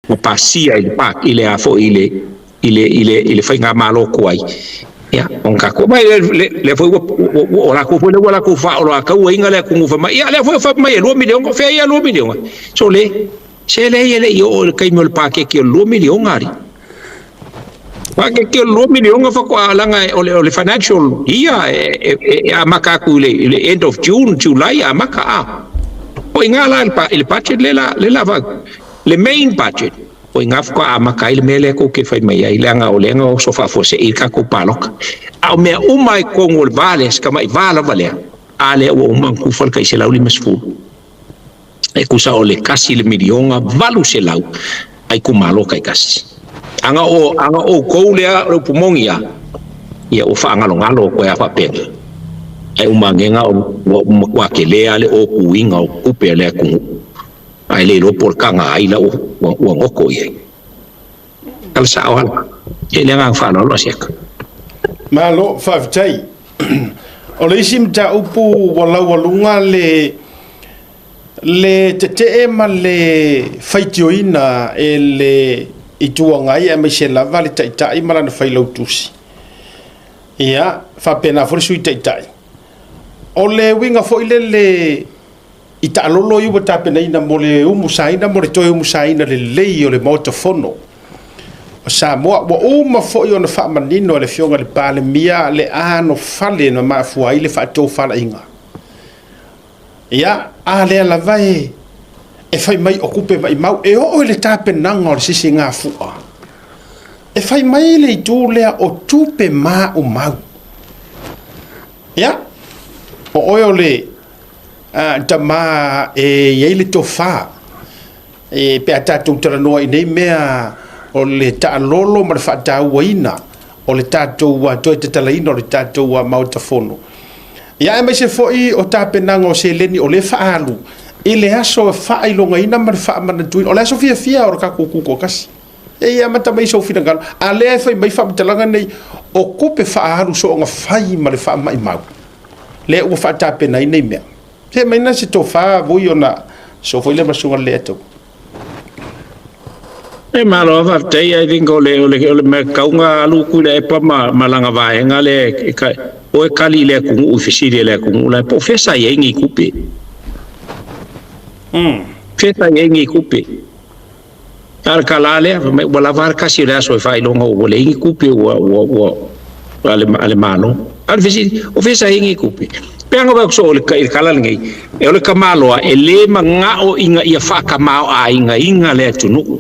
Ma pasia i le pa i le a foi i le i le i le i le faigamalo tuai, ia ona tatou mai le lea foi ua ua o latou foi lea ua latou faaoloatauaina le atunuu fai mai, ia lea foi ua fai mai e $2 miliona, o fea ia $2 miliona? Sole, se leai e le i oo i le taimi o le paketi o le $2 miliona alii. Paketi o le $2 miliona faatoa leaga o le financial year e amata atu i le end of June, July amata a. O i ina la i le budget lea la le main budget, o i ina faatoa amata ai le mea lea tou te fai mai ai, leaga o lea na oso faafuasei le tatou palota. A o mea uma i totonu o le va lea, si tamai va lava lea, a lea ua uma ona tufa le tai 150. E tusa o le $1,800,000 a itumalo taitasi. Aga o aga outou lea o le upu moni lava, ia ua faagalogalo atu ai lava faapena. Ae uma ane ua matua tele lava le otuina o tupe a le atunuu. Ae le iloa po o le taga ai la ua goto i ai. Tala sao lava. E le agaga faaaloalo Asiata. Malo faafetai. O le isi mataupu ua laualuga le tetee ma le faitioina e le Itu Agai aemaise lava le Taitai ma lana Failautusi, ia faapena foi le Sui Taitai. O le uiga foi lele i taalolo ia ua tapenaina mo le umusaina mo le toe umusaina lelei o le Maota Fono o Samoa. Ua uma foi ona faamanino e le Afioga i le Palemia le anofale na mafua ai le faatofalaiga. Ia, a lea lava e fai mai o tupe maumau, e oo i le tapenaga o le sisigafua, e fai mai le itu lea o tupe maumau. Ia, o oe o le tama e i ai le tofa, e pe a tatou talanoa i nei mea o le taalolo ma le faatauaina o le tatou toe tatalaina o le tatou Maota Fono. Ia aemaise foi o tapenaga o seleni o lea e faaalu i le aso e faailogaina ma le faamanatuina, o le aso fiafia o le tatou tutoatasi. E ia amata mai sou finagalo, a lea e fai mai faamatalaga nei, o tupe faaalu soona fai ma le faamaimau, lea ua faatapena ai nei mea. Se mai na se tofa vui ona so foi le masuga le atu. E malo faafetai. I think o le mea kauga alu ku le epa ma langa vaega le o e kali le atunuu i fesili le atunuu la po fesa i ai ni tupe. Fesa i ai ni tupe. A le kala lea, mai ua lava le kasi o le aso e faailoga ua leai ni tupe ua ua ua ale malo. A le fesili, o fesa i ai ni tupe. Pe anga wa so o le kala lenei, e o le kamaloa e le mangao inga ia whakamao a inga inga le atunuu.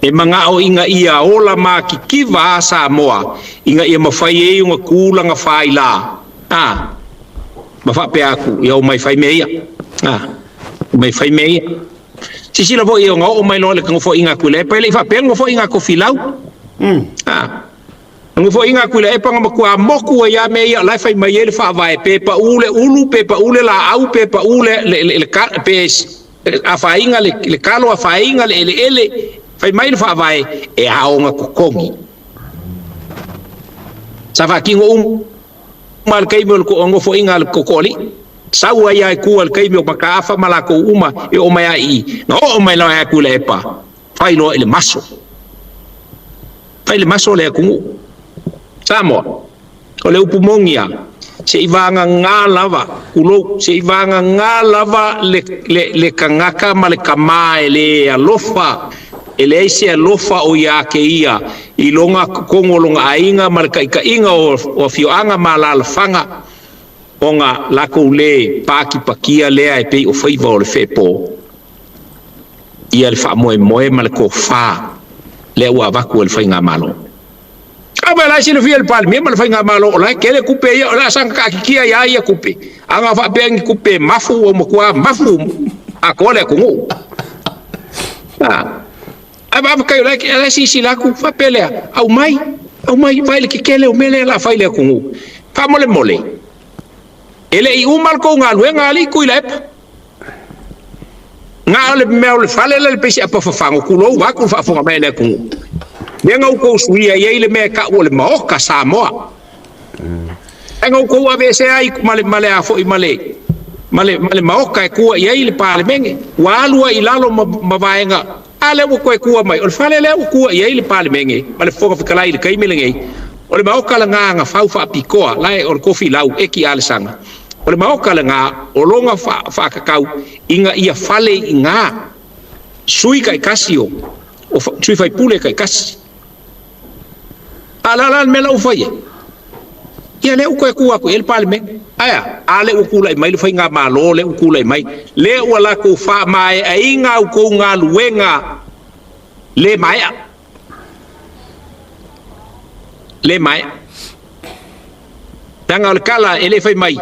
E mangao inga ia ola ma kikiva a Samoa, inga ia mawhai e unga kūlanga whaila. Ah, ma whapea aku, ia o mai whai mea ia. Ah, o mai whai mea ia. Sisila foi o ngā o mai loa le ngofo inga kule, e pele i whapea ngofo inga ko filau. Ah, ngofo inga kule e panga makua moku e ia mea ia, lai whai mai e le whaavae, pe pa ule ulu, pe pa ule la au, pe pa ule le pe a whainga le kalo a whainga le ele ele, whai mai le whaavae e aonga kokongi. Sa whakingo uma le kaimi o le ngofo inga le kokoli. Sau ai ai kua le kaimi o makaafa ma lako uma e o mai ai i. Na o mai loa aku le epa. Fai loa i le maso. Fai le maso le akungu. Samoa. O le upu mongi a. Se i vanga ngā lava. Kulou. Se i vanga ngā lava le kangaka ma le kama e le alofa. E le aise alofa o ia ke ia. I longa kongo longa ainga ma le kaikainga o fioanga ma la lafanga. Onga lako le paki pakia lea e pei o faiva o le fepo. Ia le wha moe ma le ko wha lea ua avaku e le whainga malo. A mai lai sila fia le pali ma le whainga malo o lai kele kupe ia o la sanga ka kikia ia ia kupe. Anga wha pea ngi kupe mafu o makua mafu a ko le kungu. A ba kai lai lai si si la ku wha pelea au mai vai le kekele o mele la whai le kungu. Wha mole mole. Ele i umal ko ngā luenga ali kui la epa. Ngā ole mea ole fale le pesi apa whawhango kulo wa ku whawhanga mai le kungu. Mea ngau kou suia i le mea ka ua le maoka Samoa. Ai ngau kou ave se ai male male a foi male. Ma le, ma le maoka e kua i ai le Palemene. Ua alu ai i lalo ma, ma vaega, a lea ua toe kua mai. O le fale lea ua kua i ai le Palemene ma le Fofoga Fetalai i le taimi lenei, o le maoka lena na fau faapitoa, la e, o le tofilau e Tialesaga. O le maoka lena o lona fa, faatatau ina ia fale i ina sui taitasi o, o sui faipule taitasi. A o le a la le mea la ua fai ai? Ia lea ua toe tu atu i ai le Palemene. Ae a? A lea ua tulai mai le faigamalo lea ua tulai mai, lea ua latou faamaeaina a outou galuega le maea. Le maea. Leaga o le tala e le fai mai,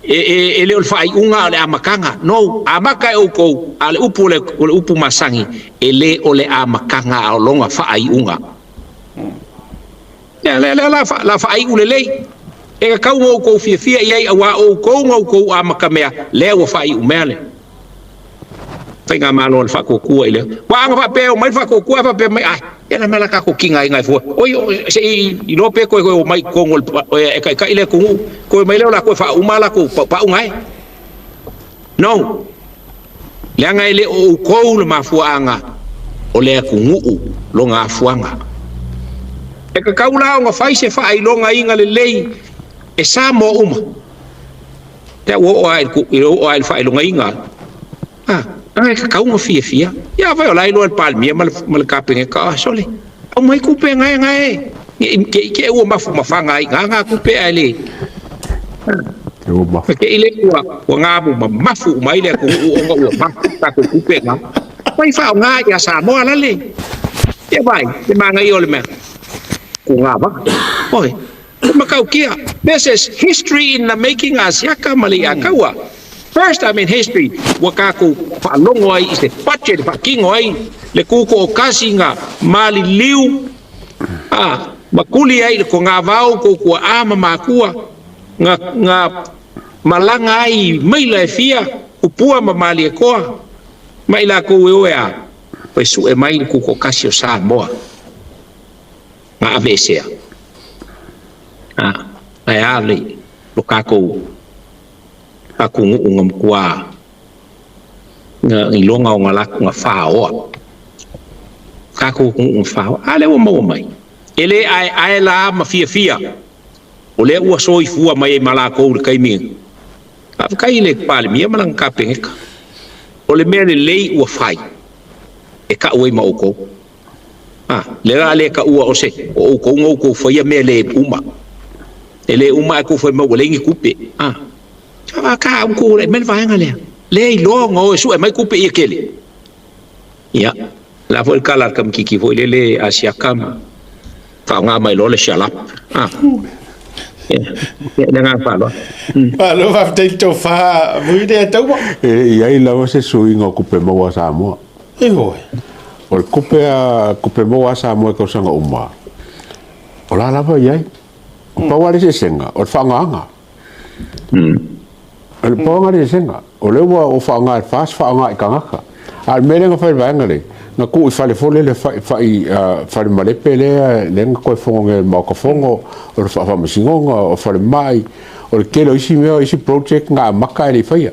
E, e, e le o le faaiuga a o le amataga. No, amata e outou, a o le upu o le, o le upu masani, e le o le amataga a o lona faaiuga. Ia, lea, lea la, la faaiu lelei. E tatau ona outou fiafia i ai, auā o outou na outou amatamea, lea ua faaiu mea le Faigamalo a le Faatuatua i le. Aua ana faapea e omai le Faatuatua ae faapea mai, ai, ia le mea la tatou tigaina ai fua. Oi, se i iloa pe toe omai i totonu o le, e taitai le atunuu, toe omai lea o latou e faauma a latou paupauga e. No. Leaga e le o outou le mafuaaga o le atunuu lona afuaga. E tatau la ona fai se faailogaina lelei e Samoa uma. Lea ua oo lava i le, oo lava i le faailogaina. A, a e tatau ona fiafia. Ia afai o la e iloa e le Palemia ma le, ma le Kapeneta, ah, sole, aumai tupe gae gae. Ne i te i ua mafumafaga ai i ina na tupe ae le. Ma te i lea ua, ua gamu mamafu uma ai le atunuu ona ua mafu tatou tupe na. Fai faaaoga ia Samoa lale. Ia vaai, le manaia o le mea. Ku gava. Oi. E matautia, this is history in the making a Siaka ma Lei'akaua. First time in history ua tatou faalogo ai i se budget e faatino ai le tutoatasiga maliliu a ma tuli ai i le togavao tou tuaa ma matua na na malaga ai i maila e fia Tupua ma Malietoa ma i latou e o e a toe sue mai le tutoatasi o Samoa. Na aveesea. A, ae a le lo tatou atunuu na matua na iloga ona latou na faoa. Tatou atunuu na faoa. A lea ua maua mai. E le aeae la ma fiafia o lea ua soifua mai ai ma latou i le taimi. Faafetai i le Palemia ma lana Kapeneta. O le mea lelei ua fai e tau ai ma outou. A, lea la le taua o se, o outou na outou faia mea le uma. E le uma ae tou fai mai ua leai ni tupe. A, a ka outou alai mai le vaega lea. Lea iloa ona o e sue mai tupe ia tele. Ia, la foi le tala a le kamititi foi lele Asiata ma faaaoga mai loa le shalap. A, ia, ia, le agaga faaaloalo. Malo faafetai le tofa Vui lea taua. E i ai lava se suiga o tupe maua a Samoa. Ioe. O le tupe a tupe maua a Samoa i tausaga uma, o la lava i ai. O pau lava le eseesega, o le faaaogaga. O le pau lava le eseesega, o lea ua ou faaaoga i le FAST, faaaoga i tagata. A o le mea lea na fai i le vaega lea, na tuu i fale foi lele fai, fai, fale malepe lea, lea na toe fono nei i le Maota Fono, o le Faamasinoga, o falemai, o le tele o isi mea, o isi project na amata ae le i faia.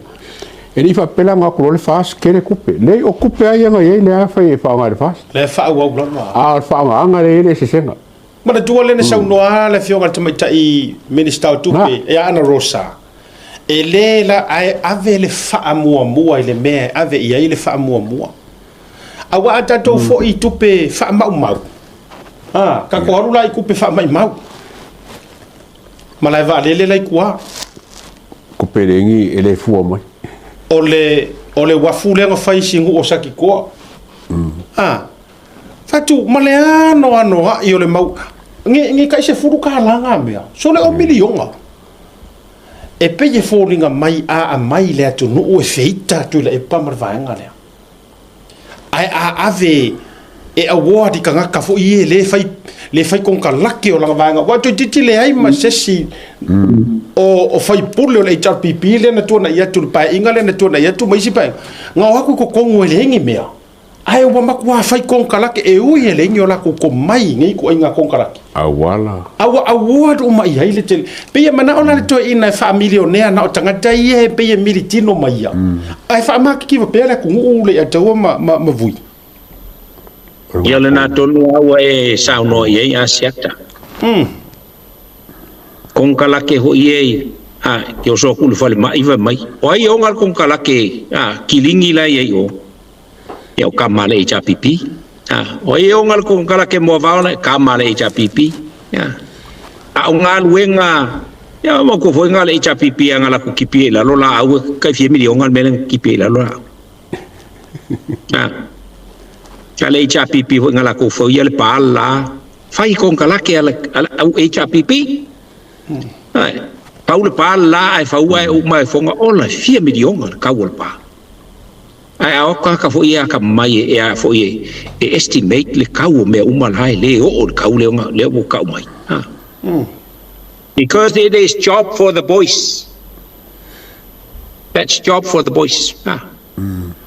E le i faapea la na o atu loa le FAST tele tupe. Leai, o tupe lava ia na i ai lea fai e faaaoga e le FAST. Lea e faaauau lava. A o le faaaogaga lea e i ai le eseesega. Manatua lea na saunoa lava le Afioga i le Tamaitai Minisita o Tupe ia Ana Rosa, e le la, ae ave le faamuamua i le mea e ave i ai le faamuamua. Aua a tatou foi i tupe faamaumau, a, tatou alu la i tupe faamaimau. Malae vaalele la i tua. Tupe le igi e le fua mai. O le, o le uafu lea na fai i Sinu'u o Satitoa. A, fatu, ma le anoanoa'i o le mau, ne, ne tai $10 ngā mea, sole o miliona. E pei e foliga mai a aumai le atunuu e feita a Tuilaepa ma le vaega lea. Ae a ave e award i tagata foi ia le fai le fai konekarate o lana vaega aua toeitiiti leai ma se isi o faipule o le HRPP lea na tuanai atu i le paeaiga lea na tuanai atu ma isi paeaiga na o atu i totonu e leai ni mea. Ae ua matua fai konekarate e ui e leai ni o latou tomai i nei ituaiga konekarate. Auala. A ua award uma i ai le tele. Pei e manao la le toeaina e faamilionea na o tagata ia e pei e militino ma ia. Ae faamakitiva pea le atunuu Leiataua ma, ma, ma Vui. Ia o lena tonu lava ua e saunoa i ai Asiata. Konekarate foi e a ke oso aku i le falemai fai mai, o ai e ona le konekarate a kilini la e i ai i o? Ia o kama a le HRPP. A, o ai e ona le konekarate moavao la, kama a le HRPP. Ia, a o galuega, ia matou foi na le HRPP a na latou tipi ai i lalo laau e tai fia miliona le mea lea na tipi ai i lalo laau. A, a le HRPP foi na latou fauia le pa la, fai konekarate a le au HRPP. Ae, pau le pa la ae fau ae uma e foga ola e fia miliona le kau o le pa. Ae a o tagata foi ia atamamai e a foi e estimate le kau o mea uma la e le oo i le kau lea lea ua tau mai. Ha. Because it is job for the boys. That's job for the boys. Ha.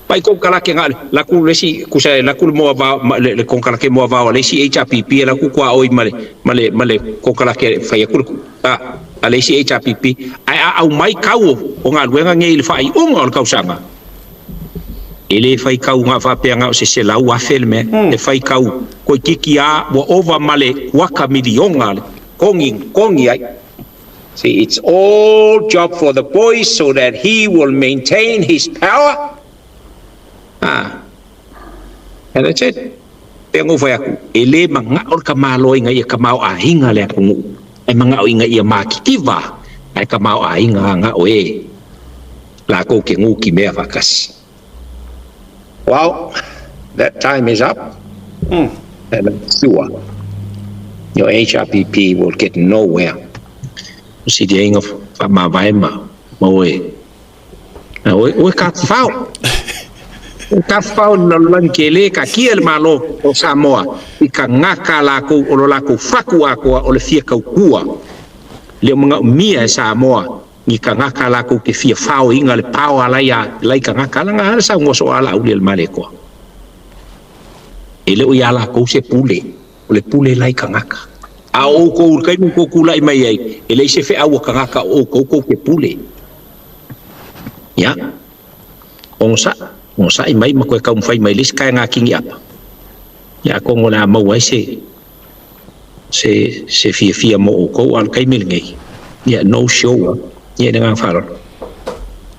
Pai konekarate na laku le isi kusa e laku le moa vao le, le konekarate moa vao a le isi HRPP e laku kuaoi ma le ma le ma le konekarate fai atu le a a le isi HRPP ae a aumai kau o galuega nei i le faaiuga o le tausaga e le fai kau na faapea na o se 100,000 le mea e fai kau toeitiiti a ua ova ma le kuata miliona le togi togi ai. See, it's all job for the boys so that he will maintain his power. Ah, and that's it. Pei ona ou fai atu, e le manao le tamaloa ina ia tamaoaiga le atunuu, e manao ina ia matitiva ae tamaoaiga na o e latou te nutimea faatasi. Well, that time is up, and I'm sure your HRPP will get nowhere. O siliaiga faamavae ma ma oe. Oe, oe tafafao. Oe tafafao i le lalolagi tele, taatia le Malo o Samoa i tagata a latou o lo latou fatu atoa o le fia tautua. E le o manaomia e Samoa ni tagata latou te fia faoina le pao a lai a lai tagata ala na ala saunoa soo a Laauli e le Malietoa. E le o iā latou se pule, o le pule lai tagata. A o outou i le taimi ua outou tulai mai ai, e leai se feau a tagata o outou tou te pule. Ia, onosai, onosai mai ma toe taumafai mai le isi taega kiniapa. Ia atonu o le a maua ai se se se fiafia mo outou, a o le taimi lenei, ia no show lava. Ia i le agaga faaaloalo.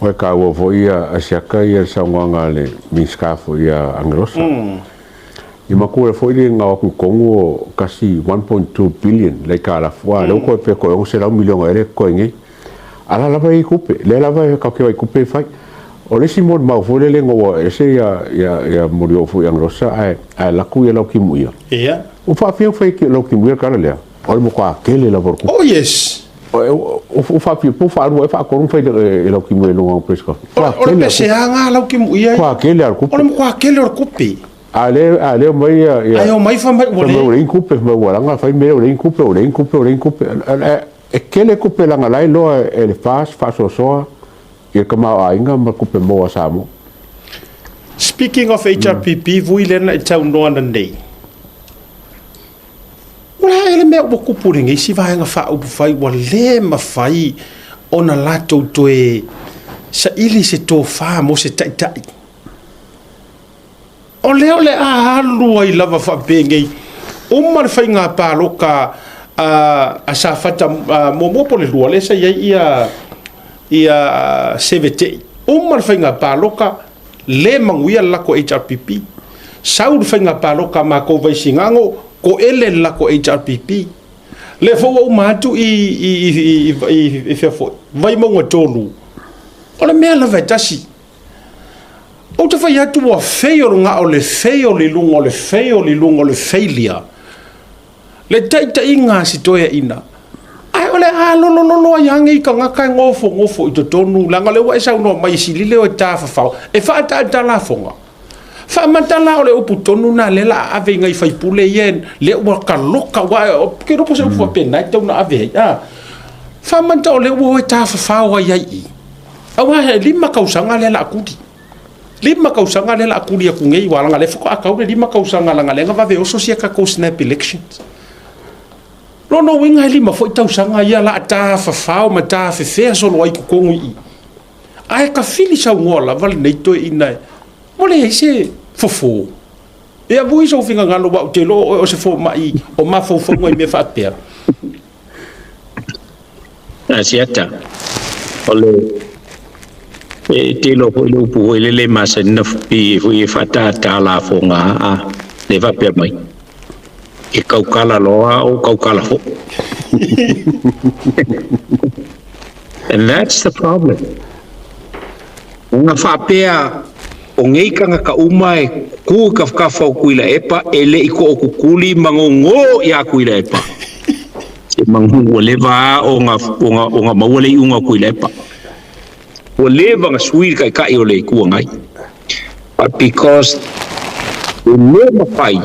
Ua taua foi ia Asiata ia le saunoaga a le Minisita foi ia Angelosa. I matua foi le gao atu i totonu o kasi 1.2 billion le aitalafu, a lea ua toe pe toe 600 miliona ea lea e totoe nei. A la lava e i ai tupe, lea lava e tatou te vaai i tupe e fai. O le isi molimau foi lele ina ua ese ia ia ia Molioo foi i Angelosa ae ae alu atu ia Lautimuia. Ia. Ua faafia ona fai e Lautimuia le tala lea, o le matua tele lava o le tupe. Oh yes. Ua faafia po o faalua ea faatolu ona fai e Lautimuia i luga o press conference. O le peseaga a Lautimuia. Matua tele lava o le tupe. O le matua tele o le tupe. A lea a lea omai ia ia. Ae omai fai mai ua leai. Fai mai ua leai ni tupe, fai mai ua laga fai mea ua leai ni tupe, ua leai ni tupe, ua leai ni tupe. E tele tupe leaga la e iloa e le FAST faasoasoa i le tamaoaiga ma tupe maua a Samoa. Speaking of HRPP, vui lea na e saunoa nanei. O le a ea le mea ua tupu i lenei isi vaega faaupufai ua le mafai ona latou toe saili se tofa mo se taitai? O lea o le a alu ai lava faapenei, uma le faiga palota a Safata muamua po o le lua lea sa i ai ia ia Sevetei. Uma le faiga palota, le manuia le latou HRPP. Sau le faiga palota a matou Vaisigano, toele le latou HRPP. Lea foi ua uma atu i i i i i fea foi, Vaimauga 3, o le mea lava e tasi. Ou te fai atu ua fail na o le fail i luga o le fail i luga o le failure le taitaiga a si toeaina. Ae o le a lolololo ai lava nei tagata e nofonofo i totonu, leaga o lea ua e saunoa mai e sili leo e tafafao, e faataata lafoga. Faamata la o le upu tonu lena lea o le a ave i nai faipule ia lea ua taloka, aua ou te iloa po o se upu faapena e tatau ona ave ai. A, faamata o lea ua o e tafafao ai ai i i. Aua e 5 tausaga lea o le a tuli. Lima kausaga lea la a tuli atu nei, ua laga lea faatoa tau le lima kausaga laga lea na vave oso sia tatou snap elections. Lona uiga e lima foi tausaga ia la a tafafao ma tafefea solo ai totonu i i. Ae tafili saunoa lava lenei toeaina ua leai se fofo. E avui sou finagalo aua ou te iloa o oe o se fomai o mafaufauga i mea faapea. Asiata, o le e te iloa foi le upu foi lele e masani na i foi e faatātā lafoga a le faapea mai e kaukala loa o kaukala foi. And that's the problem. Ona faapea o nei tagata uma e kū i kafakafa o Tuilaepa e le i toʻokukuli ma gogō iā Tuilaepa. Se manu ua leva a ona, ona, ona maua le iuga o Tuilaepa. Ua leva ona sui le taitai o le Itu Agai. But because e le mafai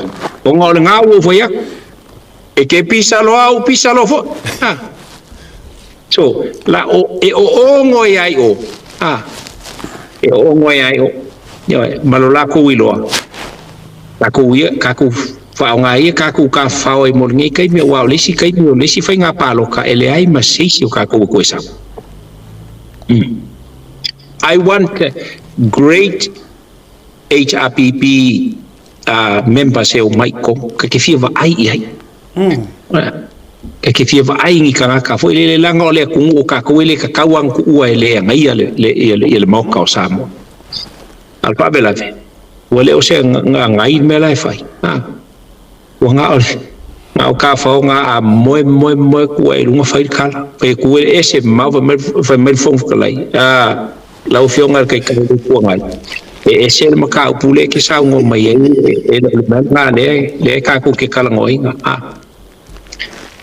ona o lena ua ou fai atu, e te pisa loa au pisa loa foi. Ha. So, la o, e oogo ai ai o, a, e oogo ai ai o, ioe, ma lo lakou iloa, takou ia, takou faaaoga ia takou tafafao ai mo lenei taimi, aua o le isi taimi, o le isi faiga paloka, e leai ma se isi o takou e toe sau. Mm. I want great HRPP uh, members e o mai ko, ka ke fia vaai i ai. Mm. Ka ke fia vaai ni tagata foi lele laga o le atunuu o tatou e le tatau lava ona tuua e le agaia le, le, ia le, ia le Maota o Samoa. A o le faalavelave, ua le o se agai le mea la e fai. Ha. Ua na o le, na o tafaoga a moe moe moe atu ai i luga fai le tala. Fai atu e ese mamao fai mai, fai mai le Fofoga Fetalai, a, Lau Afioga i le Taitai o le Itu Agai, e ese le mataupu lea e te saunoa mai ai, e le o le mea lena lea, lea tatou te talanoaina. A.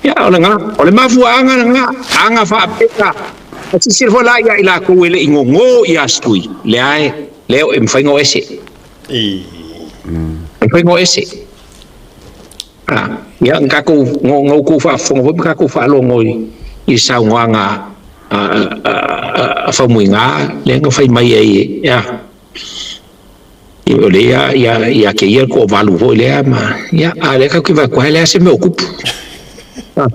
Ia, o lena, o le mafuaaga lena, aga faapea, a silasila foi la ia i latou e le i gogo ia Astui, lea e, lea e mafai ona o ese. E mafai ona o ese. A, ia, na tatou, na outou faafofoga foi ma tatou faalogo i, i saunoaga a, a, a, a Faumuina lea na fai mai ai, ia, o lea ia, ia, ia te ia le toavalu foi lea ma, ia, a lea tatou te vaai atu ai, e leai se mea o tupu. A,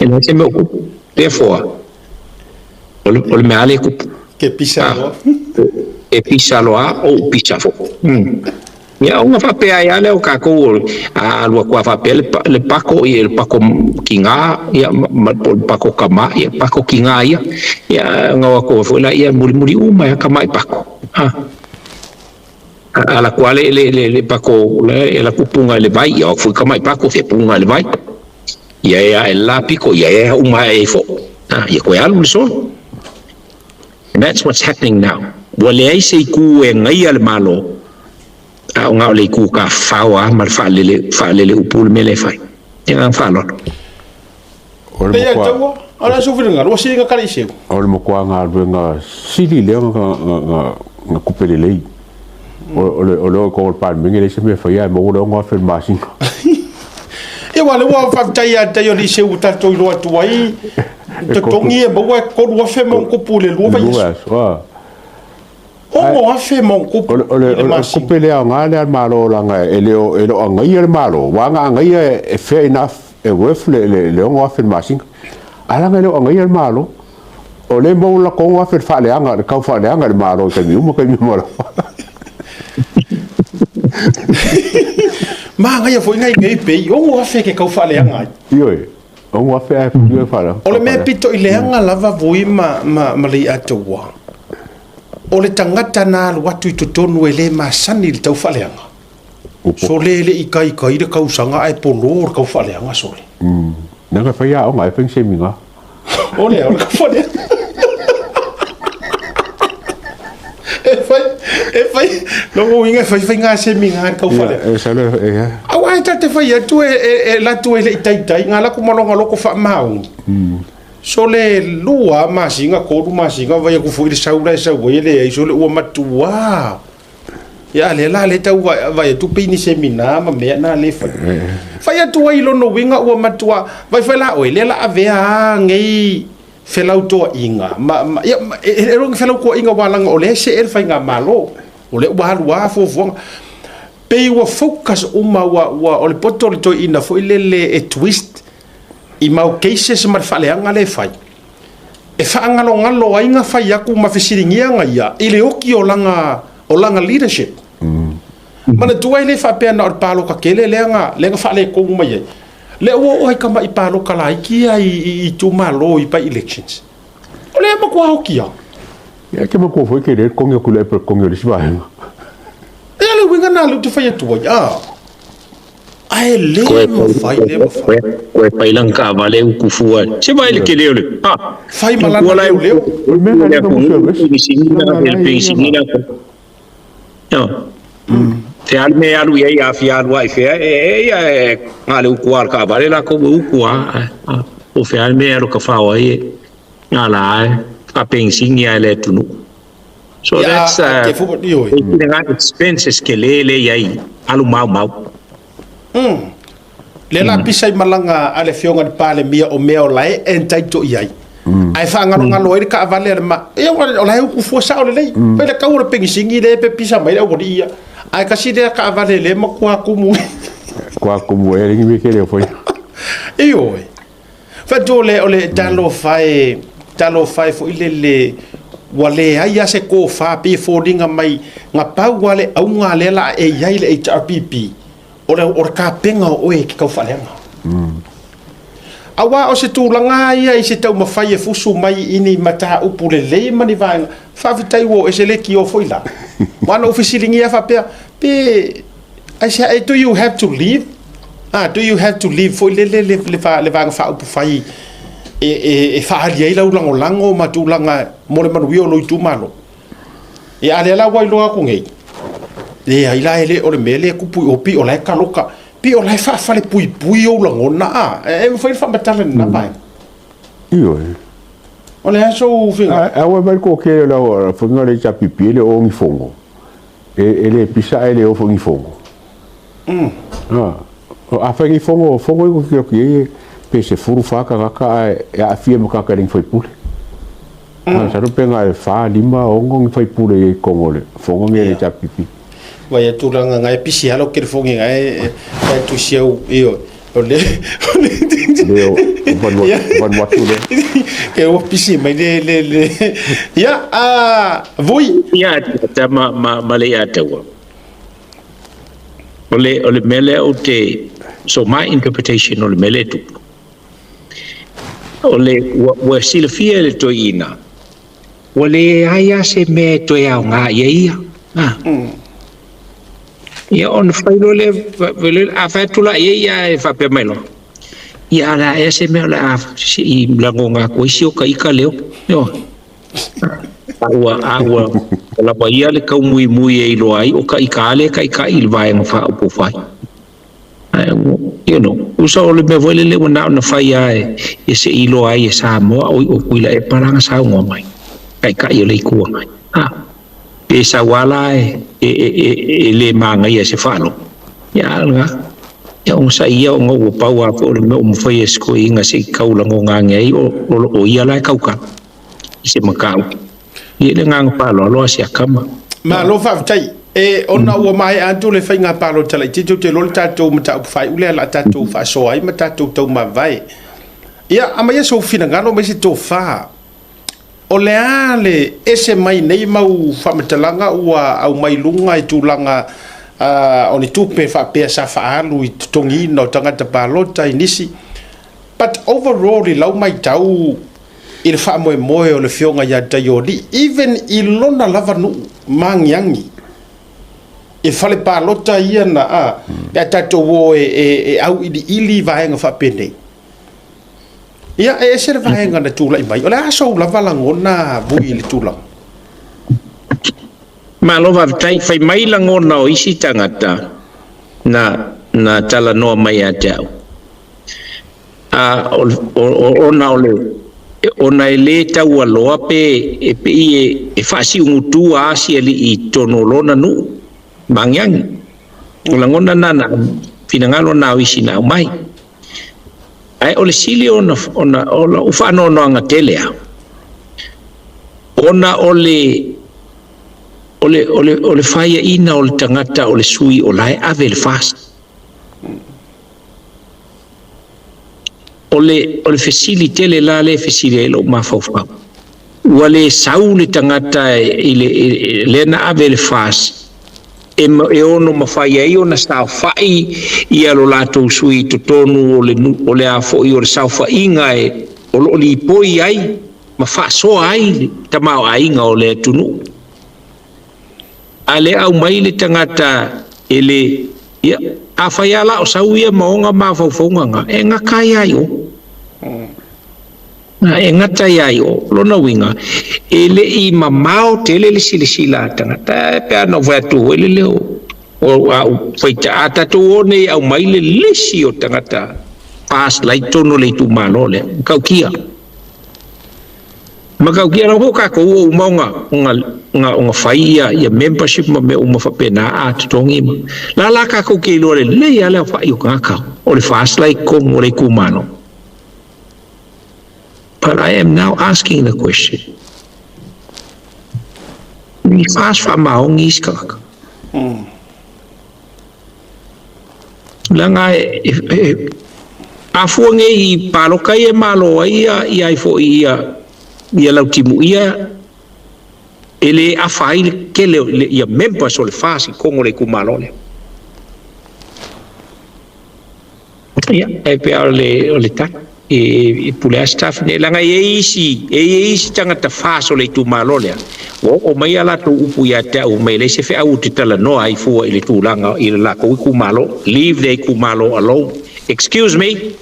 e leai se mea o tupu. Therefore, o le, o le mea lava lea e tupu. Ke pisa loa. E pisa loa, ou pisa foi. Mm. Ia ona faapea ai lava lea o tatou a alu atu lava faapea le le pako ia le pako tiga ia ma po o le pako tama ia pako tiga ia ia ona o atu foi laia mulimuli uma ai lava tamai pako a a alu atu lava le le le pako le alu atu puga i le vai ia o atu foi tamai pako fia puga i le vai ia e ae le la piko ia e uma ae ai foi a ia toe alu le solo. And that's what's happening now. Ua leai se itu e agaia le Malo, a o na o le itu tafafao lava ma le faalele, faalele upu le mea lea e fai. Ia agaga faaaloalo. O le Pei a matua, taua, o le aso finagalo, ua sili na kala i seu. o le matua galuega sili lea na, na, na, na tupe lelei. O, o le, o le o i totonu o le Palemene e leai se mea e faia ae maua le 6,000 i le masina. Ia aua o lea ua faafetai ia te i o ua tatou iloa atu ai totogi e maua e 3,000 ma ona tupu i le lua vaiaso. 6,000 ma ona tupu i le masina. O le tupe le aoga lea a le Malo leaga e le o agaia le Malo, aua ana agaia e fair enough e worth le 6,000 i le masina. Ae leaga e le o agaia le Malo. O lea e maua le latou 6,000 i le faaleaga, le tau faaleaga i le Malo i taimi uma taimi uma lava. Manaia foi nai mea i pei, 6,000 ke tau faaleaga ai. Ioe, 6,000 ae pulio e faaleaga. O le mea pito i leaga lava vui ma, ma, ma Leiataua, o le tagata na alu atu i totonu e le masani i le tau faaleaga. Sole e le i kaikai le kausaga ae polo le tau faaleaga sole. Mm. Nanga fai aoga e fai seminar. O le, o le tau faaleaga. E fai, e fai, lona uiga e fai faiga seminar le tau faaleaga. E salo e ia. Aua e ta te fai atu e, e, e latu e le i taitai, ngā laku malonga loko whaamaongi. Sole lua masina, tolu masina, vai atu foi le sau la e sau ai e leai, sole ua matua. Ia, a lea la lea tau vaai atu pei ni seminar ma mea na lea e fai. Fai atu ai i lona uiga ua matua, vaai foi la oe, lea la avea lava nei Felautoaʻiga, ma, ma, ia, ma, e, e le felautoaʻiga aua leaga o lea e see le faigamalo, o lea ua alu lava fuafuaga. Pei ua focus uma, ua, ua, o le poto o le toeaina foi lele e twist i mau cases ma le faaleaga lea e fai, e faagalogalo ai na fai atu ma fesiligia na ia i le oki o lana, o lana leadership. Manatua e le faapea na o le palota tele lea na, lea na faaletonu mai ai. Lea ua oo ai tamai palota laiti ia i itumalo i by elections. O lea e matua oti lava. Ia e te matua foi ke le totogi atu i le app e totogi o le isi vaega. Ia le uiga na lea ou te fai atu ai, a. Ae le mafai, le mafai. Koe pai lana taavale utu fua. Se vaai le tele o le, a. Fai ma lana leoleo. O le mea lena lea na musu e vesi. Penisini la. Te alu me alu i ai a fia alu ai fea e e ia e ngā le uku a le kaavale la kou e uku a o fea le me alu ka whao ai e ngā la e whakapengisini ai le atunu. So Ia, that's a te fupa ni oi. e ngā expenses ke le le i ai alu mau mau. Lea la pisa i malaga a le Afioga i le Palemia o mea o la e entitle i ai. Ae faagalogalo ai le taavale a le ma... Ia, o la e uku fua sao lelei. Fai le tau o le penisini lea pe pisa mai le aualii ia. Ae tasi lea taavale lea e matua tumu. Matua tumu e alii me kele o foi. Ioe. Fatu o le, o le talofa e, talofa e foi lele, ua leai lava se tofa pei e foliga mai na pau lava le auga lea la e i ai le HRPP, o le, o le tapena o oe e te tau faaleaga. Aua o se tulaga ia i se taumafai e fusu mai i ni mataupu lelei ma ni vaega, faafetai ua oo ese le tio foi la. Aua na ou fesiligia faapea, pe aisea, do you have to leave? Ah, do you have to leave foi lele le, le, le Vaega Faaupufai e, e, e faaali ai lau lagolago ma tulaga mo le manuia o lou itumalo? Ia, a lea la ua iloa atu nei, leai la e le o le mea lea e tupu i o, pei o la e taloka, pei o la e faafalepuipui ou lagona, a, e mafai ona faamatala i lena vaega. Ioe. O le a sou finagalo? A ua mai le toatele o le au faiga o le HRPP e le o ni fono, e le pisa ae le o foi ni fono. A fai ni fono, fono ia ua tilotilo i ai pe 14 tagata ae e aafia ma tagata e le ni faipule. Masalo pe na e 4, 5, 6 ni faipule i totonu o le fono nei a le HRPP. Vai a tulaga ngai pisi alo telefoni ngai e tusi au io o le le o Vanuatu le ke ua pisi mai le le le ia a vui ia ta ma ma ma le ia taua o le o le mea lea ou te so my interpretation o le mea lea e tupu O le, ua, ua silafia e le toeaina, ua leai lava se mea e toe aoga i ai ia. A. Ia ona fai loa lea, a fai atu la i ai ia e faapea mai loa, ia a o le a ea se mea o le a se i lagona atu ai si o ta ita leo. Ioe. A ua, a ua lava ia le taumuimui e iloa ai o ta ita lava lea e taitai i le Vaega Faaupufai. Ae ua, you know, usa o le mea foi lele ua na ona fai lava e se i iloa ai e Samoa o o Tuilaepa la na saunoa mai, Taitai o le Itu Agai. A, pe sau lava la e, e, e, e, e le manaia i se faalogo, ia a o lena. Ia onosai ia ona ua pau lava foi o le mea ua mafai e si toeaina se i tau lagona ane ai o, o, o ia la e tautala i se mataupu. I le agaga faaaloalo a si a tama. Malo faafetai. E ona ua maea atu le faiga palota laitiiti, ou te iloa le tatou mataupu faaiu lea o le a tatou faasoa ai ma tatou taumavae. Ia, aumaia sou finagalo, aumai se tofa. O le a le ese mai nei mau faamatalaga ua aumai luga i tulaga o ni tupe faapea sa faaalu i totogiina o tagata palota i nisi. But overall i lau matau i le faamoemoe o le Afioga ia Taioli, even i lona lava nuu maagiagi, i fale palota ia na, a, pe a tatou o e, e, e auiliili vaega faapenei. Ia, e ese le vaega na tulai mai. O le a sou lava lagona Vui i le tulaga? Malo faafetai. Fai mai lagona o isi tagata na, na talanoa mai ia te au. A, ona o le, ona e le taualoa pe e pei e, e faasiugutu a si alii i totonu o lona nuu ma agiagi. O lagona na na finagalo na o isi na aumai. Ae o le sili ona ona o lou faanoanoaga tele lava, ona o le o le o le o le faiaina o le tagata o le sui o la e ave le FAST. O le o le fesili tele la lea e fesili ai lou mafaufau, ua le sau le tagata i le lea na ave le FAST e ono mafai ai ona saofai ia lo latou sui i totonu o le o le a foi o le saofaiga e o lo o lipoi ai ma faasoa ai le tamaoaiga o le atunuu. A lea aumai le tagata e le ia afai lava la o sau ia ma ona mafaufauga na, e gata ai lava i o. E gata ai lava i o. O lona uiga, e le i mamao tele le silasila a tagata. E pe ana ou fai atu foi lele o au faita, a tatou o nei e aumai le lisi o tagata FAST la i totonu o le itumalo lea, matautia. Matautia lava foi tatou ua uma ona fai ia membership ma mea uma faapena a totogi ma. La la tatou te iloa lelei lava le aofai o tagata o le FAST la i totonu o le itumalo. But I am now asking the question, ni FAST faamaoni isi tagata? Leaga e a fua nei i palota ia e malo ai ia ai foi ia ia Lautimuia e le afa ai le tele o ia members o le FAST i totonu o le itumalo lea. Ia, e pei o le o le tali e pule lava staff nei, leaga e i ai isi, e i ai isi tagata FAST o le itumalo lea, ua oo mai a latou upu ia te au, mai e leai se feau ou te talanoa ai fua i le tulaga i le latou itumalo, leave their itumalo alone. Excuse me?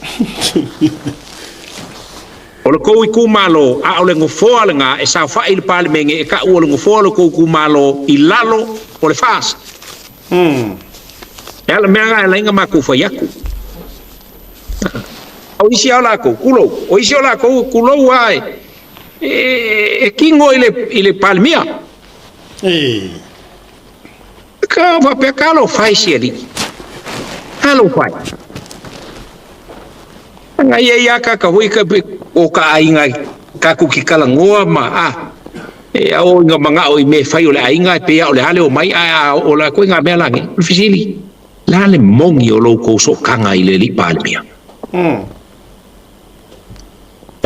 O le tou itumalo, a o le nofoa lena e saofai i le Palemene e tau o le nofoa o le tou itumalo i lalo o le FAST. E ala mea la e ala ai ona matou fai atu. O isi lava o latou, tulou, o isi o latou, tulou lava, e tino i le, i le Palemia. Ka faapea, talofa e si alii. Talofa e. Leaga e i ai lava tagata foi o ka aiga tatou te talanoa ma a e ao ina manao i mea e fai o le aiga e pei lava o le a le omai ae a oo la ituaiga mea la nei. O le fesili, o le a le moni o lo outou sootaga i le alii Palemia?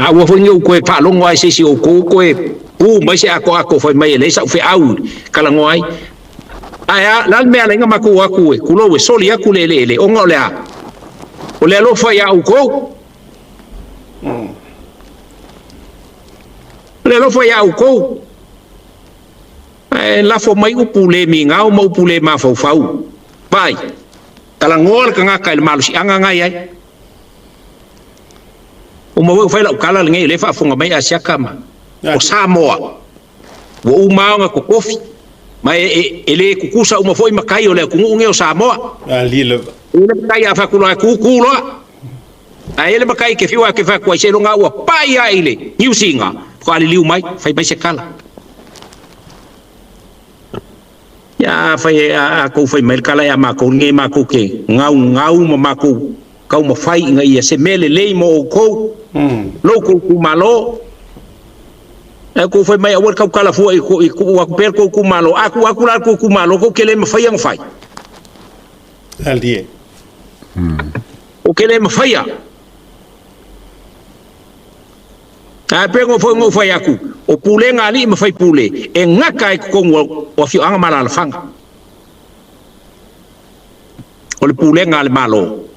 Aua foi ne i ou toe faalogo lava i se isi o outou toe pu mai se atoato fai mai e leai sau feau e talanoa ai. Ae a, o le a le mea e ala ai ona matou o atu e, tulou, e soli atu le eleele, ona o le a? O le alofa ia outou. O le alofa ia outou. Ae lafo mai upu le migao ma upu le mafaufau. Vaai, talanoa le tagata i le malosiaga na e i ai. Uma foi ona fai lau tala lenei o lea e faafofoga mai Asiata ma o Samoa ua uma lava ona totofi ma e, e, e le tutusa uma foi matai o le atunuu nei o Samoa. Alie lava. E i ai le matai a fai atu loa e tu, tu loa. Ae i ai le matai e te fiu lava e te fai atu ai seiloga ua pai lava i le Niu Sina faatoa liliu mai fai mai se tala. Ia afai e a tou fai mai le tala ia matou lenei matou te gaugau ma matou taumafai ina ia se mea lelei mo outou, lo outou itumalo. Ae outou fai mai aua le tautala fua i tuu atu pea le tou itumalo. A tuu atu la le tou itumalo tou te le mafaia ona fai. Alie. Tou te le mafaia. Ae pei foi ona ou fai atu, o pulega a alii ma faipule e gata ai i totonu o afioaga ma alaalafaga. O le pulega a le Malo,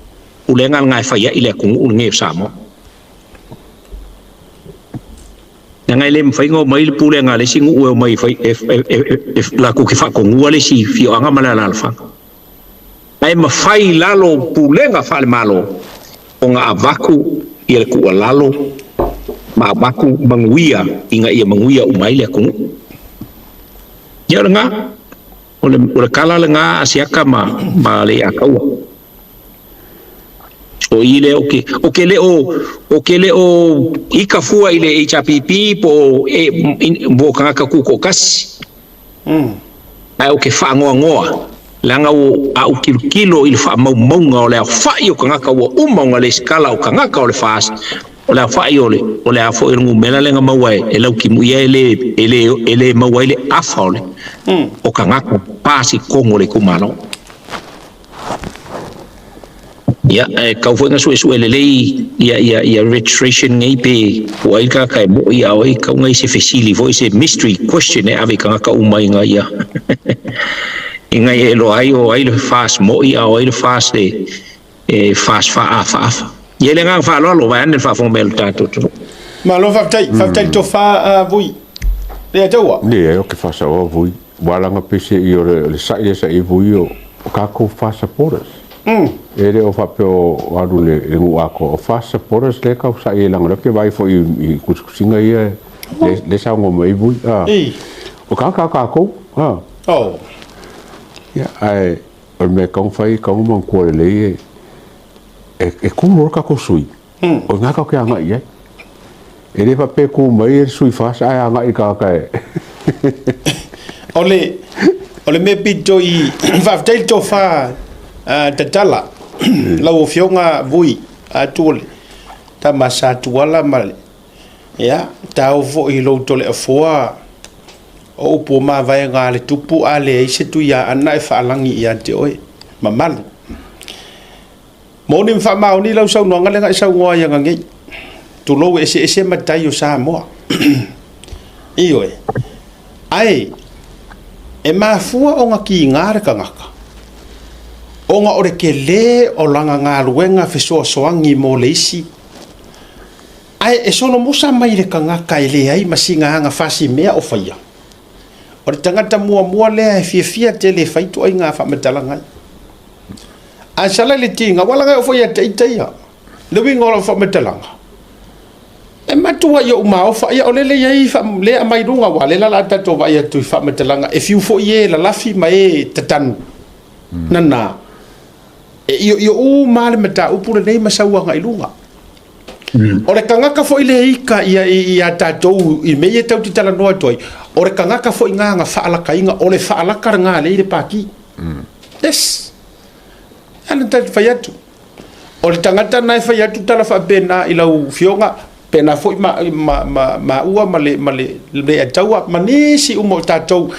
pulega lena e fai ai le atunuu lenei o Samoa. Leaga e le mafai ona omai le pulega a le isi nuu e omai e fai, e, e, e, e, latou te faatonua le isi afioaga ma le alaalafaga. Ae mafai i lalo o pulega faale-Malo ona avatu ia le tuualalo ma avatu manuia ina ia manuia uma ai le atunuu. Ia o lena, o le, o le tala lena a Asiata ma, ma Leiataua. O i lea ou te, ou te le o, ou te le o ika fua i le HRPP po o, e, po o tagata tutoatasi. Ae ou te faanoanoa. Leaga ua a ou tilotilo i le faamaumauga o le aofai o tagata ua uma ona lesitala o tagata o le FAST, o le aofai o le o le a foi o le numera lea na maua e Lautimuia e le e le e le maua ai le afa o le o tagata FAST i totonu o le itumalo. Ia, e tatau foi ona suesue lelei ia, ia, ia registration nei pe po o ai le tagata e mo'i a o ai, e tatau ona i ai se fesili foi, se mystery question e ave i tagata uma ina ia ina ia iloa ai o ai le FAST mo'i a o ai le FAST e, e FAST faaafaafa. Ia, i le agaga faaaloalo, vaeane le faafofoga mai a lo tatou atunuu. Malo faafetai, faafetai le tofa a Vui. Lea taua. Leai, ou te faasaoa Vui. Ua ala ona pese i o le sa'i lea sa'i vui o tatou FAST supporters. E le o faapea o alu i le nuu atoa, o FAST supporters lea e tau sa'i ai leaga o lea ou te vaai foi i tusitusiga ia lea e saunoa mai ai Vui. O tagata a tatou. Ia, ae o le mea e tatau ona fai, e tatau ona manatua lelei e tu loa le tatou sui, o i ina tatou te agai i ai. E le faapea e tu mai le sui FAST ae agai i le tagata e... O le, o le mea pito i... Faafetai le tofa tatala lau Afioga Vui atu o le tama sa Tuala ma le... Ia, tau foi i lou Toleafoa o upu o mavaega a le tupu a leai se Tuiaana e faalagi ia te oe. Mamalu. Moni ma faamaoni lau saunoaga lea na e saunoa ai ananei. Tulou e eseese matai o Samoa. Ioe. Ae, e mafua ona kiga le tagata, ona o le tele o lana galuega fesoasoani mo le isi, ae e solomosa mai le tagata e leai ma sina aga fasimea o faia. O le tagata muamua lea e fiafia tele e fai ituaiga faamatalaga ia. Ae sala le tiga, aua leaga e oo foi ia te ita ia. Le uiga o lau faamatalaga, e matua i ou maofa, ia o lele e i ai lea e aumai i luga, aua o lea la o le a tatou vaai atu i faamatalaga e fiu foi e lalafi ma e tatanu, nana, e ioio uma lava le mataupu lenei ma sau agai i luga. O le tagata foi lea e ita ia tatou i mea ia tatou te talanoa atu ai, o le tagata foi lena na faalakaina, o le faalaka lena lea e i le Pati. Yes. E ala tatou fai atu. O le tagata na e fai atu tala faapena i lau afioga, pena foi ma ma ma maua ma le ma le le ataua ma nisi uma o tatou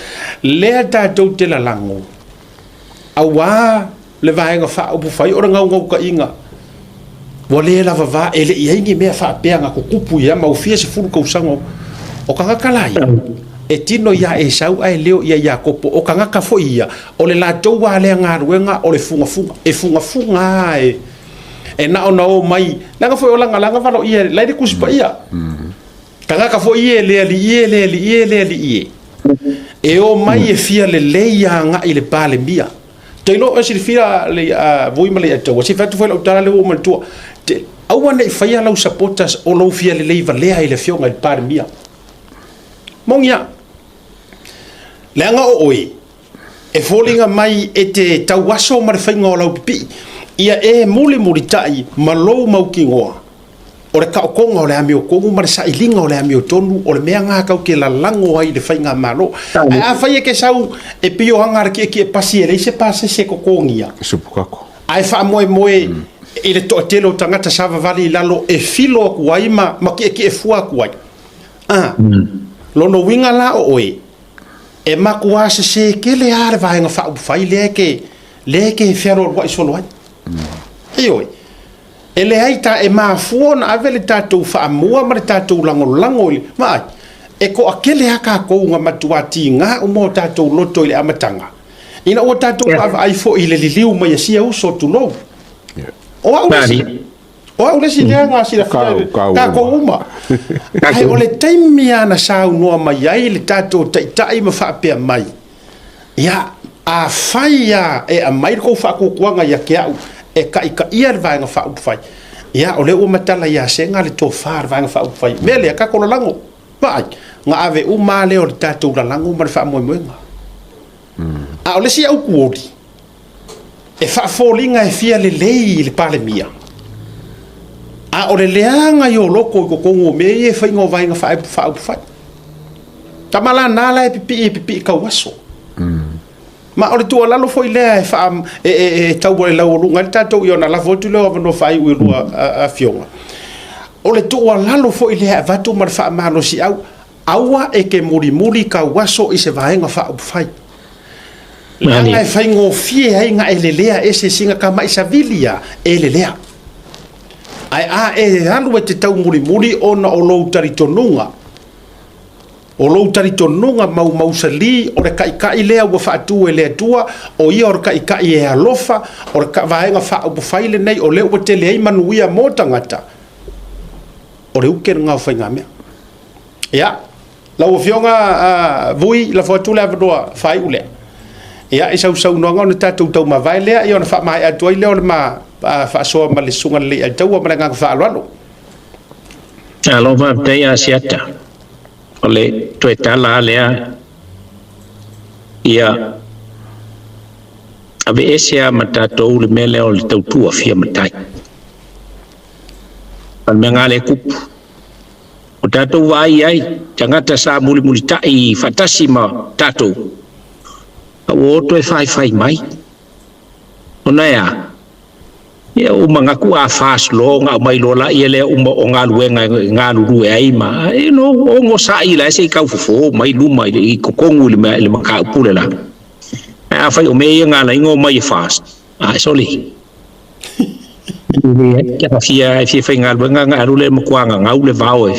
lea tatou te lalago auā le Vaega Faaupufai o le naunautaiga ua le lava va e le i ai ni mea faapea na tutupu ia mau fia sefulu tausaga o tagata la ia e tino ia Esau ae leo ia Iakopo o tagata foi ia o le latou a lea galuega o le fugafuga e fugafuga a e e na ona o mai leaga foi o lagalaga valoia la i le Tusi Paia tagata foi ia e le alii e le alii e le alii e e o mai e fia lelei agai i le Palemia Te iloa oe silafia le Vui ma Leiataua, se i fai atu foi lau tala lea ua ou manatua, te, aua ne i faia lau supporters o lou fia lelei valea i le afioga i le Palemia. Moni a. Leaga o oe, e foliga mai e te tauaso ma le faiga o lau pipii, ia e mulimulitai ma lou mautinoa O le taotoga o le amiotonu ma le sailiga o le amiotonu o le mea lena tatou te lalago ai i le faigamalo. Ae afai e te sau e pei o aga a le tietie pasi e leai se pasese e totogia, ae faamoemoe i le toatele o tagata savavali i lalo e filo atu ai ma ma tietie fua atu ai. A, lona uiga la o oe, e matua sese tele lava le Vaega Faaupufai lea e te lea e te fealualuai solo ai. Ioe. E leai ta e mafua ona ave le tatou faamua ma le tatou lagolago i le vaai, e toatele lava tatou na matua tiga uma o tatou loto i le amataga, ina ua tatou vaavaai foi i le liliu mai a sia uso, tulou. O au le isi, o au le isi lea na silafia i le tatou uma. Ae o le taimi lava na saunoa mai ai le tatou Taitai ma faapea mai, Ia, afai lava e aumai le tou faatuatuaga ia te au e taitaia le Vaega Faaupufai, ia, o lea ua matala ia Sega le tofa a le Vaega Faaupufai. O le mea lea, tatou lalago, vaai, na ave uma lava lea o le tatou lalago ma le faamoemoega. A o le isi autuoli, e faafoliga e fia lelei i le Palemia, a o le leaga i o loto i totonu o mea ia e faiga o Vaega Faaupufai. Tama la na la e pipii e pipii tauaso. Ma o le tuualalo foi lea e faa e, e, e tau e laualuga ai le tatou ia ona lafo atu lea o avanoa faaiu i lua afioga. O le tuualalo foi lea e avatu ma le faamalosiau, aua e te mulimuli tauaso i se vaega faaupufai. Leaga e faigofie ai na e lelea ese sina tamai savili a e lelea. Ae a e alu e te taumulimuli ona o lou talitonuga, o lou talitonuga maumausali o le Taitai lea ua faatu e le Atua, o ia o le Taitai e alofa, o le Vaega Faaupufai lenei o lea ua tele ai manuia mo tagata, o le uke lena o faigamea. Ia, lau Afioga Vui, lafo atu le avanoa faaiu lea. Ia, i sau saunoaga ona tatou taumavae lea, ia ona faamaea atu ai lea o le ma faasoa ma le Susuga i le Leiataua ma le agaga faaaloalo. Malo faafetai Asiata. O le toe tala lava lea, ia aveese lava ma tatou le mea lea o le tautua fia matai. O le mea lena lea e tupu. O tatou vaai ai, tagata sa mulimulitai faatasi ma tatou, a ua o toe faifai mai. Ona e a? Ia ua manatu a FAST loa ona aumai loa laia lea uma o galuega e galulue ai ma you know, onosai la se i tau fofo mai luma i totonu i le mataupu le la. Ae afai o mea ia na ala ai ona omai e FAST, a e sole. E fia e fia faigaluega ona alu lea e matua gagau le vao e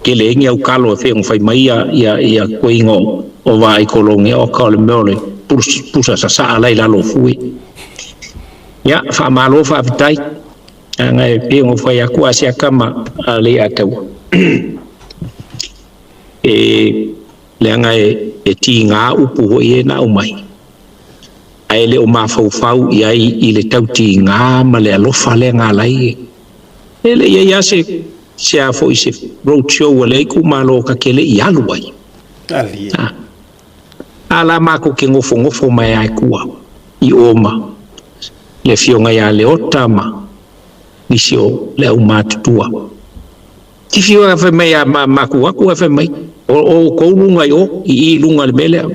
tele ai ni au talo e pei ona fai mai ia ia ia koiga o vaai kolone oka o le mea o le pusa sasaa la i lalo o fue. Ia, faamalo faafetai. Leaga e pei ona ou fai atu a siaka ma Leiataua, e leaga e tiga upu foi ia na aumai, ae le o mafaufau i ai i le tautiga ma le alofa lea na ala ai. E le i i ai lava se, se a foi se road show a lea itumalo ta te le i alu ai. A. A la matou te nofonofo mai lava i tua i o ma le afioga ia Leota ma nisi o le aumatutua. Tifi oe fai mai a matou atu ae fai mai o outou luga i o i i luga i le mea lea.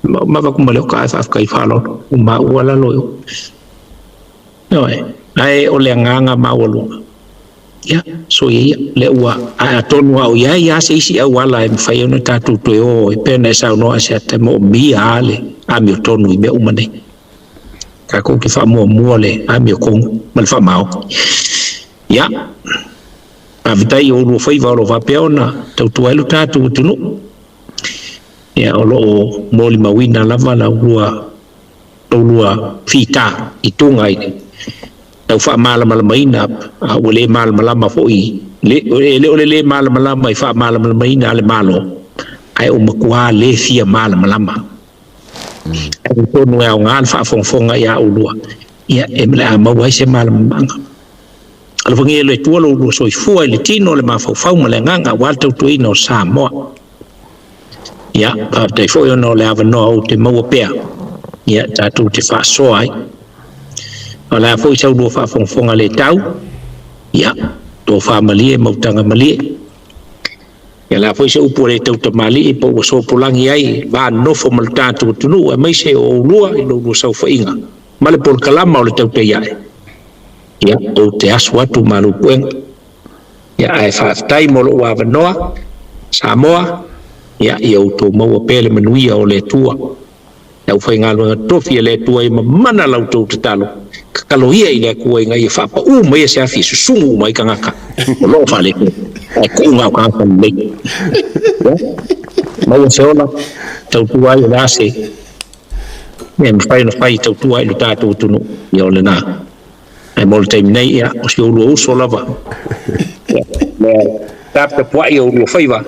Ma avatu ma Leota ae faafetai faaaloalo ua maua lalo i o. Ioe, ae o le agaga maualuga Ia, soia ia, lea ua, ae atonu a o i ai lava se isi auala e mafai ai ona tatou toe o e pei ona e saunoa Asiata, e moomia lava le amiotonu i mea uma nei. Tatou te faamuamua le amiotonu ma le faamaoni. Ia, faafetai i oulua faiva o lo o faapea ona tautua ai lo tatou atunuu. Ia, o lo o molimauina lava la ulua oulua fita i tuga i le tau faamalamalamaina, a ua le malamalama foi, e le o le le malamalama i faamalamalamaina a le Malo, ae ua matua le fia malamalama. Ae talitonu e aoga le faafogafoga ia oulua, ia e o le a maua ai se malamalamaaga. Alofagia e le Atua lo oulua soifua i le tino, le mafaufau ma le agaga aua le tautuaina o Samoa. Ia, faafetai foi ona o le avanoa ou te maua pea, ia, tatou te faasoa ai. O le a foi sau lua faafogafoga le tau, ia, tofa malie ma utaga malie. Ia, o le a foi se upu a le tautamalii po ua sopolagi ai le va nonofo ma le tatou atunuu aemaise o oulua i lo oulua saofaiga ma le polokalama o le tautai ae, ia, ou te asu atu malu puega. Ia, ae faafetai mo lou avanoa, Samoa, ia, ia outou maua pea le manuia o le Atua. Le aufaigaluega tofi a le Atua ia mamana la outou tatalo, tatalo ia i le Atua ina ia faapaū maia se afi e susugu uma ai tagata o lo o faaletonu, ae tuu na o tagata lelei. Ia, maua se ola, tautua ai o le a se mea e mafai ona fai e tautua ai lo tatou atunuu, ia o lena. Ae mo le taimi nei, ia, o si oulua uso lava, ia, lea taputapuai o oulua faiva,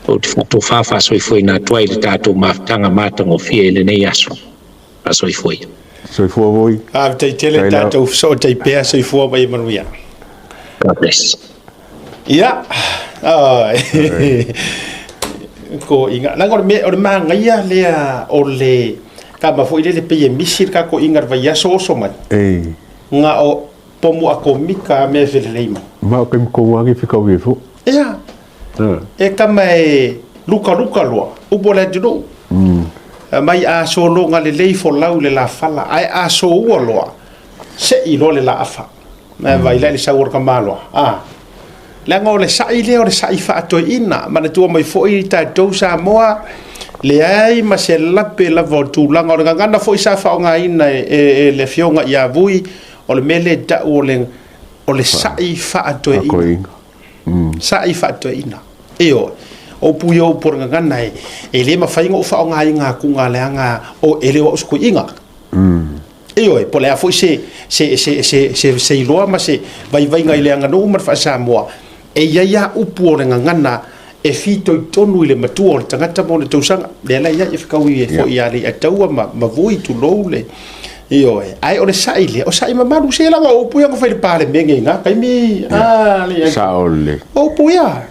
ou te faatofa faasoifuaina atu ai le tatou mafutaga matagofie i lenei aso. Faasoifua ia. Soifua voi. Faafetai tele tatou fesootai pea, soifua ma ia manuia. God bless. Ia, ko inga, leaga o le mea, o le manaia lea o le tama foi lele pei e misi le tatou inga i le vaiaso oso mai. Ei. Na o pomu atomika a mea e felelei mai. Ma o taimi tonu lava nei fetau ai foi. Ia. E tama e lukaluka loa, upu a le atunuu. Mai a sologa lelei folau i le lafala, ae a soua loa, sei loa le laafa. Ae vaai la i le sau o le tamaloa, a. Leaga o le sa'i lea o le sa'i faatoeaina. Manatua mai foi tatou Samoa, leai ma se lape lava o le tulaga. O le gagana foi sa faaaogaina e le Afioga ia Vui, o le mea lea e tau o le, o le sa'i faatoeaina. Sa'i faatoeaina. Ioe. O upu ia o upu o le gagana e le mafai ona ou faaaogaina atuga leaga e le o au se toeaina. Ioe, po o le a foi se, se, se, se, se, se iloa ma se vaivaiga i le aganuu ma le faa-Samoa, e i ai lava upu o le gagana e fitoitonu i le matua o le tagata ma ona tausaga. Lea la e i ai, e fetaui ai foi ia Leiataua ma, ma Vui, tulou le... Ioe, ae o le sa'i lea, o sa'i mamalu, se lava o upu ia na fai i le Palemene i na taimi, a, Leiataua. Sao lelei. O upu ia.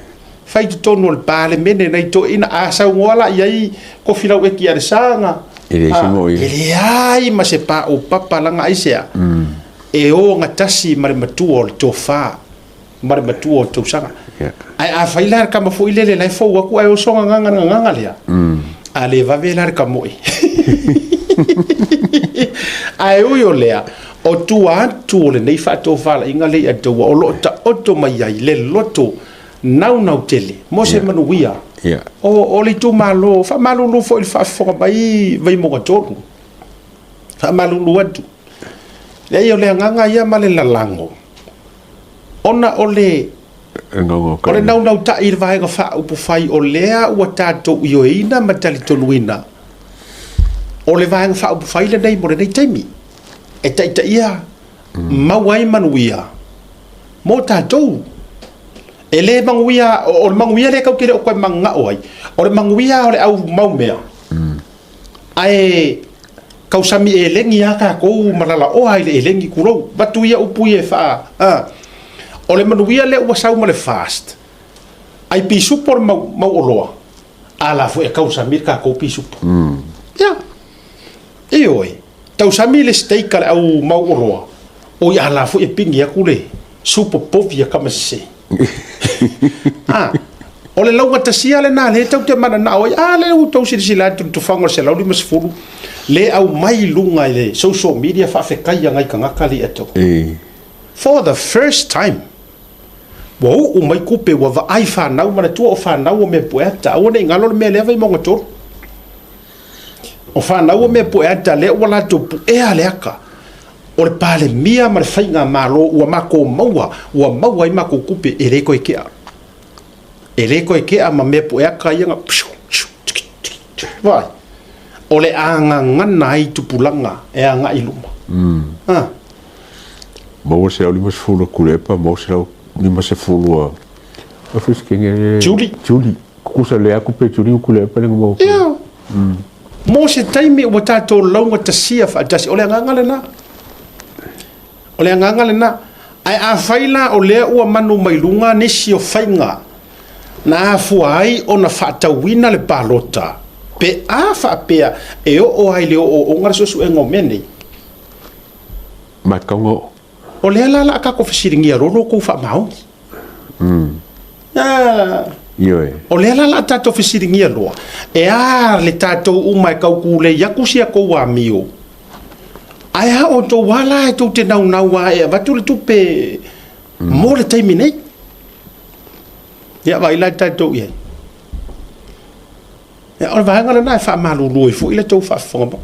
Fai i totonu o le Palemene nai toeaiina, a saunoa la i ai Tofilau Eti Alesana, E leai se moe. E leai ma se paopapa laga aisea, e ogatasi ma le matua o le tofa ma le matua o le tausaga. Ae a fai la le tama foi lele la e fou atu ae oso gagaga le gagaga lea, a le vave la le tamoe. Ae ui o lea, o tua atu o lenei faatofalaiga lea i Atua o lo o taoto mai ai le loto naunau tele mo se manuia o le itumalo. Faamalulu foi i le faafofoga mai Vaimauga 3. Faamalulu atu. Leai, o le agaga ia ma le lalago, ona o le o le naunautai i le Vaega Faaupufai o lea ua tatou ioeina ma talitonuina o le Vaega Faaupufai lenei mo lenei taimi e taitaia maua ai manuia mo tatou. E le manuia, o le manuia lea tatou te le o toe mananao ai, o le manuia o le au mau mea, ae tausami elegi lava tatou ma lalaoa i le elegi, tulou, avatu ia upu ia e faa, a. O le manuia lea ua sau ma le FAST, ai pisupo le mau, mau oloa, a la foi e tausami le tatou pisupo. Ia, ioe, tausami le steak a le au mau oloa, oi a la foi e pigi atu le supo povi a tama sese. A, o le laugatasia lena lea tou te mananao ai. A lea ua outou silasila atu i le tofaga o le 150 le aumai i luga i le social media faafetai a nai tagata lea tou. For the first time, ua uu mai tupe, ua vaai fanau, manatua o fanau o mea pueata. Aua ne i galo le mea lea Vaimauga 3. O fanau o mea pueata lea ua latou puea le ata o le Palemia ma le Faigamalo ua matou maua, ua maua ai matou tupe, e le toe tea. E le toe tea ma mea pueata ia na vaai. O le a gagana ai tupulaga e agai i luma. Ah. Maua 150 a Tuilaepa, maua 150 a Fisikene. Julie. Julie. Tutusa lea atu pe tuli uku lea pele mo. Ia. Mo se taimi ua tatou laugatasia faatasi, o le agaga lena. O le agaga lena. Ae afai la o lea ua manu mai luga nisi o faiga na afua ai ona faatauina le palota, pe a faapea e oo ai i le ooooga le suesuega o mea nei. Ma e tatau ona oo. O lea la o le a tatou fesiligia loa lo outou faamaoni. Ioe. O lea la o le a tatou fesiligia loa, e a le tatou uma e tau tulei atu si a tou amio, ae a outou lava la e tou te naunau lava e avatu le tupe mo le taimi nei. Ia vaai la tatou i ai. Ia, o le vaega lena e faamalulu ai foi le tou faafofoga mai.